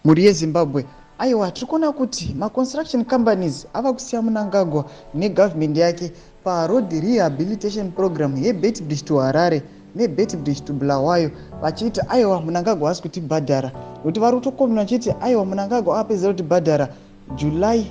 Mhuri yeZimbabwe, aiwa, tiri kuona kuti maconstruction companies ava kusiya Mnangagwa negovernment yake paroad rehabilitation program yeBeitbridge to Harare neBeitbridge to Bulawayo, vachiti aiwa, Mnangagwa haasi kutibhadhara, nekuti vari kutokomena vachiti aiwa, Mnangagwa apedzera kutibhadhara July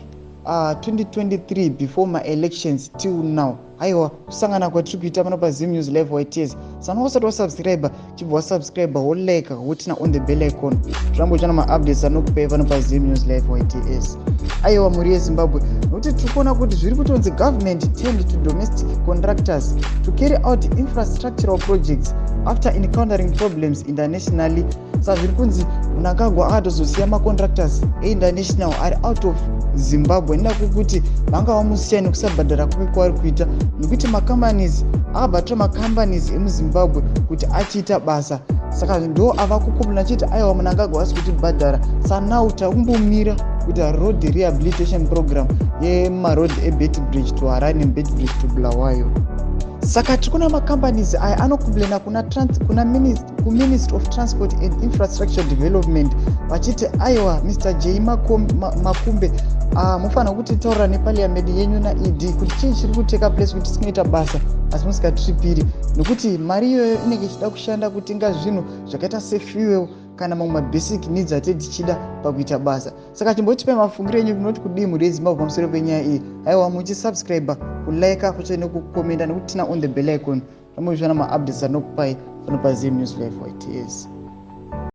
2023 before maelections till now. Aiwa, kusangana kwatiri kuita pano paZim News Live YTS. Sana usati wasubscribe, chibva wasubscribe, wolike, woturn on the bell icon, zvirambo uchana maupdates anokupai pano paZim News Live YTS. Aiwa, mhuri yeZimbabwe, nokuti tiri kuona kuti zviri kutonzi government turned to domestic contractors to carry out infrastructural projects after encountering problems internationally. Saka zviri kunzi Mnangagwa akatozosiya macontractors einternational ari out of Zimbabwe nenda kwekuti vanga vamusiya nekusabhadhara kwake kwavari kuita, nekuti macompanies akabva macompanies emuZimbabwe kuti achiita basa. Saka ndo ava kucomplaina achiti aiwa, Mnangagwa asi kutibhadhara. Sanau takumbomira kuita road rehabilitation program yemaroad eBeitbridge to Harare neBeitbridge to Bulawayo. Saka tiri kuona macompanies aya anocomplaina kuna kuMinistry of Transport and Infrastructure Development vachiti aiwa, Mr J Makumbe, mufanira kutitaurira neparliament yenyu naED kuti chii chiri kutake place kuti tisinoita basa asi musikatiripiri, nekuti mari iyoyo inenge ichida kushanda kutenga zvinhu zvakaita sefuel kana mamwe mabasic needs atee tichida pakuita basa. Saka chimbotipai mafungiro enyu, kunoti kudii, mhuri yeZimbabwe, pamusoro penyaya iyi? Aiwa, muchisubscribe, kulike futi nekukomenda nekuturn on the bell icon, ramuzviona maupdates anokupai pano paZim News Live YTS.